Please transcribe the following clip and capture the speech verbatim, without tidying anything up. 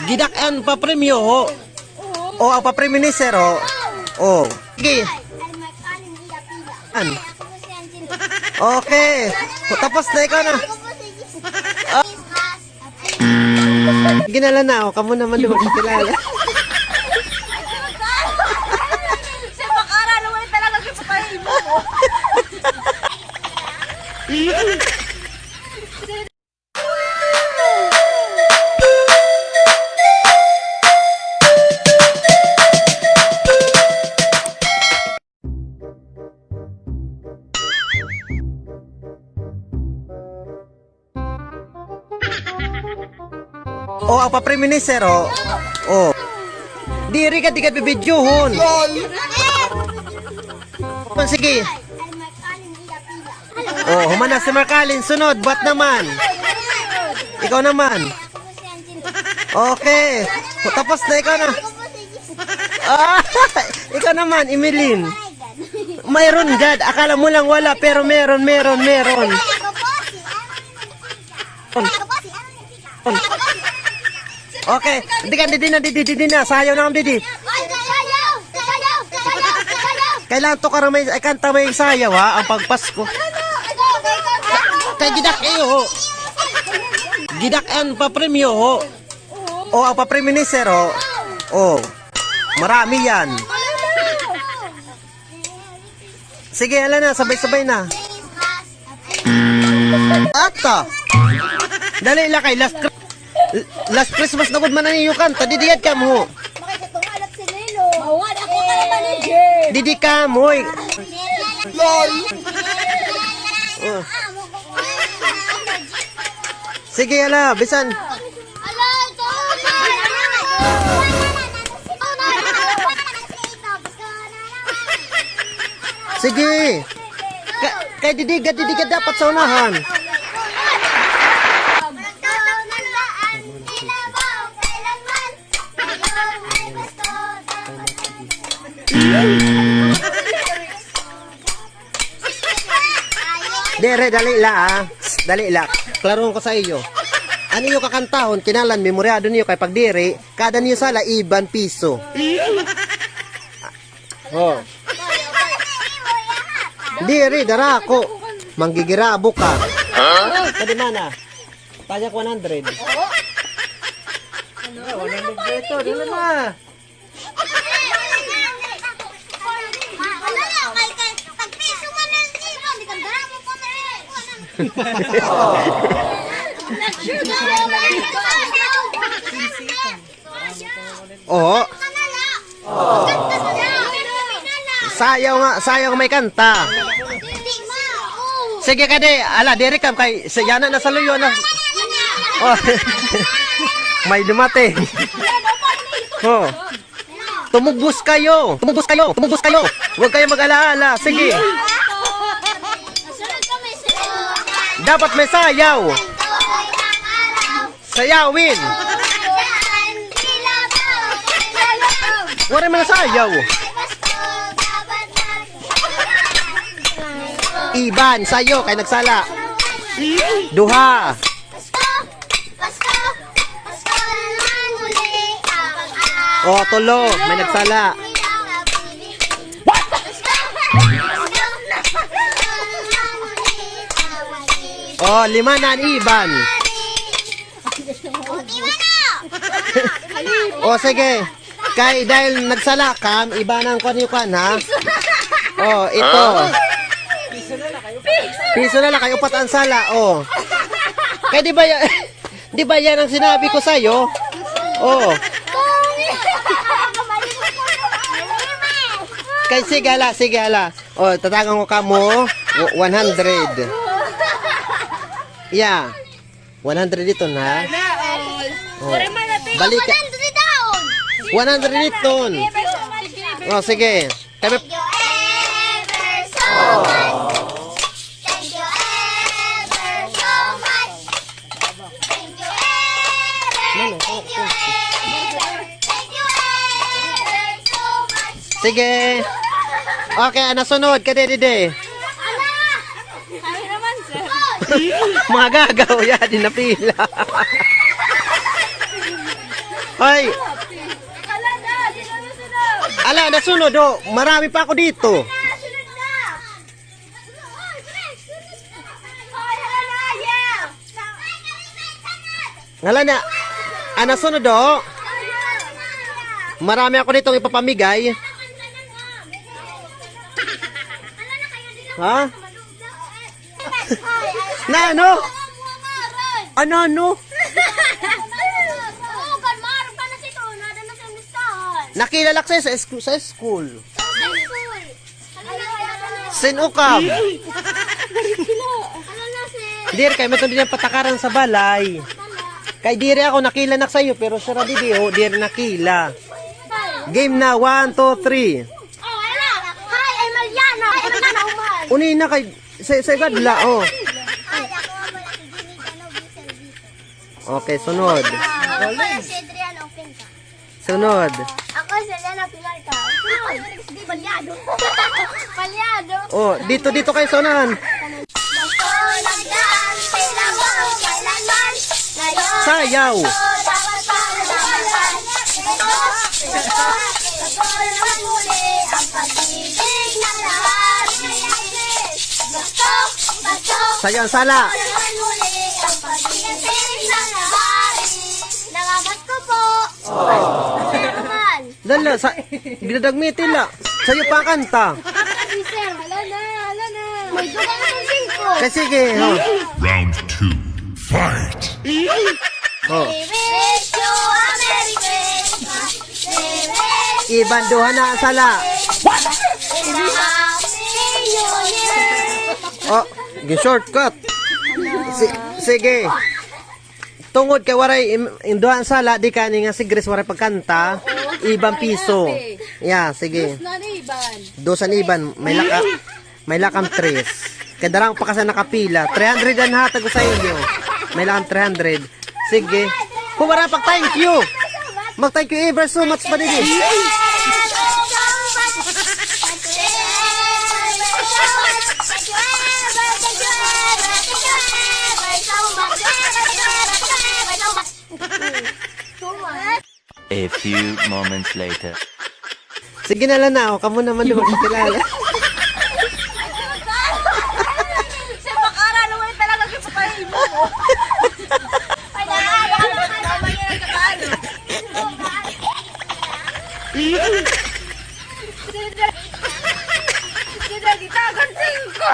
Gidak-an papremyo, ho. O, an papremyo ni sir, ho. O. Sige. An. Okay. Tapos na, ikaw na. Ah. Sige na la, o. Kamo naman duman kilala. Sa makara, naway talaga kita pa. O, an papremyo ni sir, o. O. Diri ka, di ka bibidyohon. O, sige. O, human na si Mark Allen. Sunod, buhat naman. Ikaw naman. Okay. Tapos na, ikaw na. Ah, ikaw naman, Emeline. Mayroon gad. Akala mo lang wala, pero meron, meron, meron. Okay. Didi ka, didi na, didi, didi na. Sayaw na kamo, didi. Kailangan to karong may, ay, kanta may sayaw, ha? An pagpasko. Kay gidak-an, ho. Gidak-an papremyo, ho. O, an papremyo ni sir, ho. O. Marami 'yan. Sige, hala na, sabay-sabay na. Ata. Dali la kay last Chri-, last Christmas na gud man an iyo kanta. Didi gad kamo. Didi kamo, oy. O. Sige, hala, bisan. Sige. Ka-, kay didi gad, didi gad dapat sa unahan. Diri, dali la, ah. Dali la. Klarohon ko sa iyo. An iyo kakantahon, kinahanglan memoryado niyo kay pagdiri, kada niyo sala, iban piso. O. Diri, dara ako. Manggigirabo ka. Kadi mana? Tagak one hundred. Ano? One hundred dito, dili na. Oo. Sayaw nga, sayaw nga may kanta. Sige, kadi, ala, diri kam kay, sa, yana na sa luyo na. O. May dumating. O. Tumugbos kayo! Tumugbos kayo! Tumugbos kayo! Huwag kayo mag-alaala. Sige. Dapat may sayaw. Sayawin. Waray man sayaw. Iban, sayo, kay nagsala. Duha. Pasko, Pasko, Pasko na naman muli ang pag-asa. O, tulo. May nagsala. Pasko, Pasko, Pasko na naman muli ang pag-asa. O, lima na an iban. O, lima na. O, sige. Kay dahil nagsala kam, ibanan ko niyo kan, ha? O, ito. Piso na la kay upat an sala, o. Kay di ba ya-, di ba yan ang sinabi ko sa'yo? O. Kay sige, hala, sige, hala. O, tatagan ko kamo, w-, one hundred. Yeah. One hundred iton, ha? Sana all. O. Balik ka. One hundred daw. One hundred iton. O, sige. Kami. Thank you ever so much. Thank you ever so much. Thank you ever, thank you ever, thank you ever so much. Sige. Okay, ano sunod? Kadi, didi. Ala! Kami naman, sir. Mga gagaw, ya, di napila. Ay! Ala na, sino na sunod? Ala, nasunod, oh. Marami pa ako dito. Ala na, sunod na. Hoy, ala na, yeah. Ala na. Ah, nasunod, oh. Marami ako ditong ipapamigay. Ha? Na, ano? Ano, ano? Nakilala ko sa, sa school. Sin ukab. Diri kay, may tundin ang patakaran sa balay. Kay diri ako nakila nak sayo, pero sira didi, oh, diri nakila. Game na, one, two, three. Hi, I'm Aliana. I'm Aliana Uman. Unina kay, sa, sa gadla, oh. Hi, ako ang malaki, Ginny Gano Gisel Vito. Okay, sunod. Ako pala si Adrian Opinka. Sunod. Ako si Aliana Pilarca. Sunod. Palyado. Palyado. Oh, dito, dito kayo sa unahan. Sayaw. Sayaw, sala. Nangamat ko po. Ay, naman. Lala, sa, ginadagmiti la. Sayo pa kanta. Hala na, hala na. May dugang singko. Kay sige, ho. Round two, fight. Ho. We wish you a Merry Christmas. We wish Iban, duha na an sala. In a Happy New Year. Oh, gi-shortcut. Si-, sige. Tungod kay waray im-, im duha an sala, di kani nga si Grace waray pagkanta, iban piso. Yeah, sige. Dos na ni iban. Dos an iban, may laka-, may lakam tres. Kay darang pa kasi nakapila. Three hundred an hatag ko sa inyo. May lakam three hundred. Sige. Kung wala pag thank you. Mag-thank you ever so much pa didi. A few moments later. Sige na la na, o, kamo naman duman sa kilala. Siya makara, luway talaga kita pa rin mo. Ay, na, ay, ay, ay, ay, ay, ay, ay. Sila gitagan singko.